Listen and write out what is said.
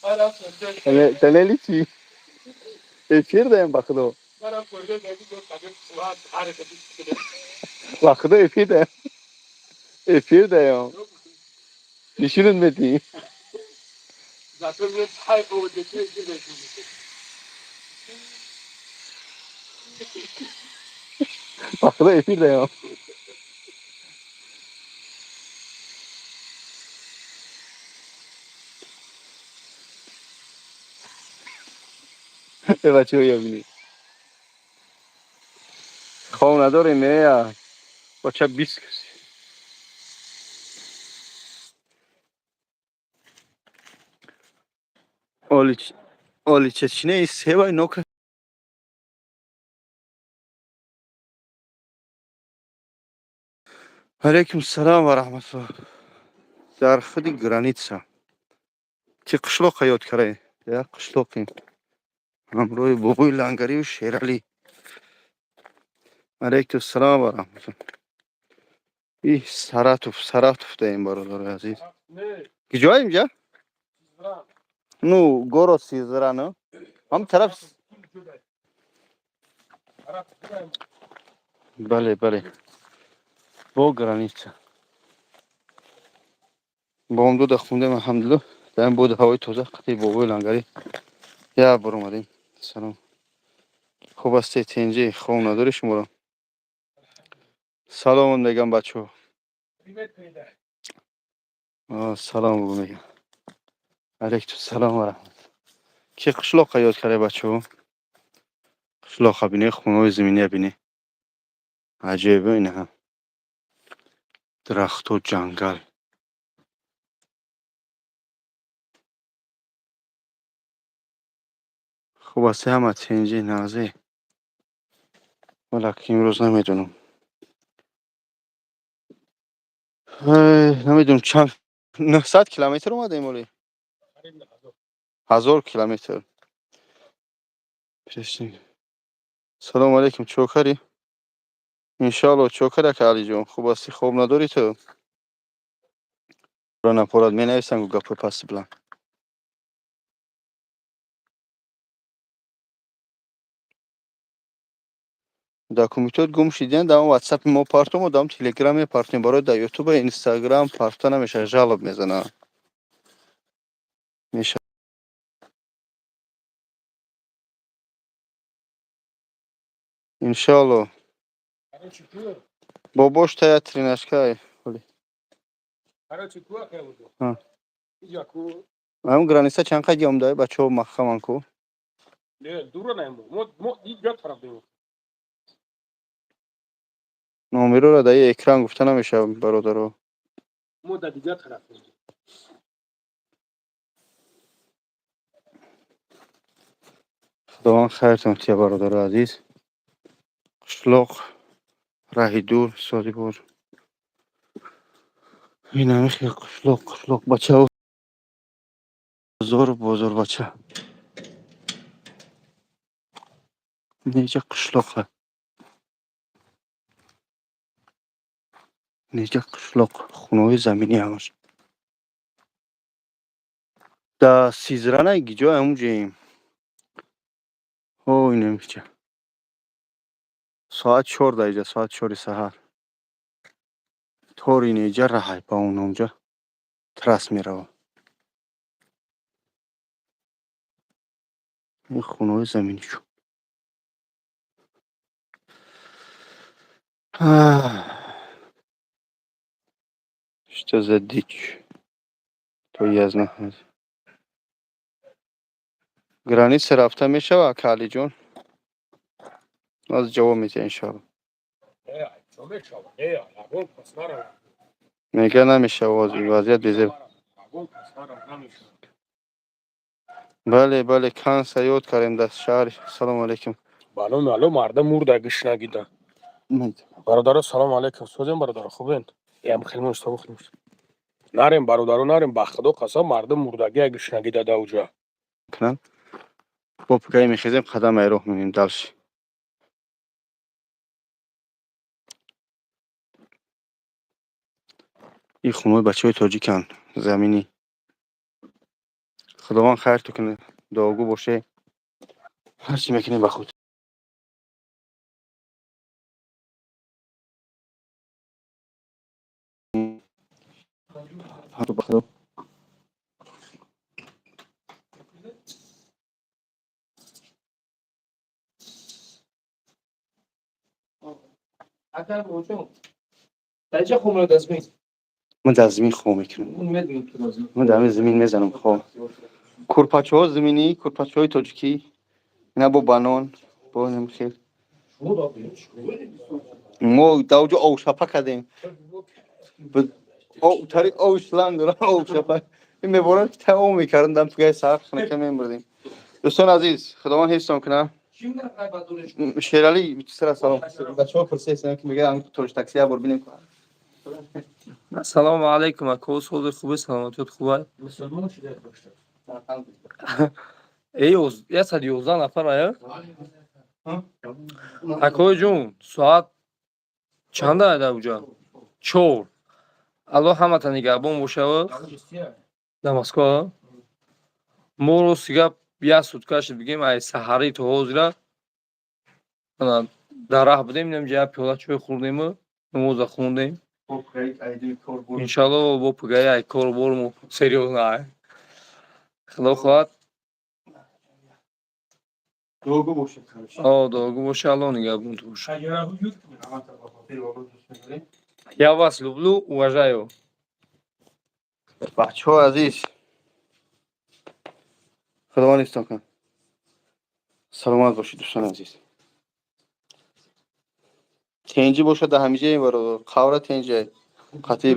Далели чӣ? Эфир даем, ба худо. Ба худо, эфир даем. Эфир даем. Нишинат метӣ. Зато мне хайпово детей эфир. Ба худо, эфир даем. Бачаҳо, ябинӣ. Хоб надорем, не, бача, 20. Оли оли чечне севай нока. Алейкум салам ва раҳматуллоҳ. Дар худи граница. Ки қишлоқа ёд карай? Як қишлоқи. Ҳамроҳи бобои Лангариву Шералӣ. Алейкум салам ва раҳматуллоҳ. И Саратов, Саратов даем, бародарои азиз. Киҷоа инҷа? Ну, город Сизран. Ҳам тараф. Бале, бале. Бо граница. Бомдода хундем, алҳамдулиллоҳ. Дар ин боди ҳавои тоза қатъи бобои Лангарӣ як бор омадем. Салом. Хуб ҳастед, тинҷӣ, хоб надорӣ шуморо? Салом мегам, бачаҳо. Салом мегам. Алейкум салом ва раҳмат. Ки қишлоқа ёд карда, бачаҳо? Қишлоқа бинед, хонаҳои заминия бинед. Аҷоиб инаҳа. Дарахту ҷангал. Хуб ҳастӣ, ҳама тинҷӣ, нағзӣ? Валлак, имрӯз намедонам. Намедонам, чанд 900 километр омадаем оли? 1000 километр. Салому алейкум, чокарӣ? Иншоалло, чокар, ака Алиҷон, хуб ҳастӣ, хоб надорӣ ту? Напорад, менависам гапҳои пасти биланд. Документот гум шидиян, дар ватсапи мо партомо, дар телеграм мепартем, барои дар ютуба, инстаграм парта намешавад, жалоб мезанад. Меша. Иншоалло. Бобош тая тринашкай. Ам граница чанд қайди омда, бачаҳо маҳкаман ку? Дура наем. Номероро дар экран гуфта намешавад, бародаро. Мо дар дигар тараф. Худованд хайртон тия, бародаро азиз. Қишлоқ, раҳи дур, содибор. Инами хел қишлоқ, қишлоқ, бачао. Бозору бозор, бача. Неҷа қишлоқа. Неҷа қишлоқ, хонаҳои заминӣ ҳамаш. Да Сизрана гиҷо ҳамуҷаем. Ҳо, инамиҷа. Соат 4 дар иҷа, соат 4-и саҳар. Тори инеҷа раҳай ба ононҷа трасс меравад. Ин хонаҳои заминишон. Что за дичь? То я знаю. Граница рафта мешава, ака Алиҷон? Аз ҷавоб медиҳа, иншоалло. Мега, намешава, вазъият безеб. Бале, бале, канса ёд кардем дар шаҳри. Салому алейкум. Балом алло, мардам мурда гушнагида. Бародаро, салому алейкум. Созем, бародаро, хубен? Ям хелмон шумо хелмон. Нарем, бародаро, нарем, ба худо қасам, мардум мурдагия гушнагида да уҷа. Кунанд. Бо пикаи мехезем, қадам ай роҳ мемонем дальше. Ин хонаҳои бачаҳои тоҷиканд, заминӣ. Худованд хайрту кунад, дуогӯ боше. Ҳарчи мекунем, ба худ. Ба Худо. Агар бошам. Дар хом дар замин? Ман дар замин хоб мекунам. Ман дар замин мезанам хоб. Курпачаҳо заминӣ, курпачаҳои тоҷикӣ. Ина бо банон, бо хел. Мо даоҷо овшапа кардем. Тари ов шланг дорам, овшапа. Ин меборад, ки та ов мекардам, дам тугаи саҳар хунука мемурдем. Дӯстони азиз, Худованд ҳифзтон кунад. Шералӣ, сара салом. Бачаҳо пурсиданд, ки мегӯянд, тоҷ такси як бор бинем. Ассалому алайкум, ако, сози хубе, саломатиёт хуба? Эй, 111 нафар ая? Акои ҷун, соат чанда ада уҷа? 4. Аллоҳ ҳамата нигаҳбон бошава. Дар Москва? Мо рости гап, як сутка шуд, бигем, ай саҳарӣ то ҳозира дар раҳ будем, инамҷа як пиёла чой хӯрдему намоза хондем. Иншалло, бо пугаи ай кору бормо серьёзно ай. Худо хоҳад. Дуогӯ бошед. О, дуогӯ боша, Аллоҳ нигаҳбонту боша. Я вас люблю, уважаю. Бачаҳо азиз, Худованд ҳифзтон кунад. Саломат бошед, дӯстони азиз. Тенҷӣ бошад, дар ҳамиҷаем, бародар. Қавра тенҷай. Қатъи.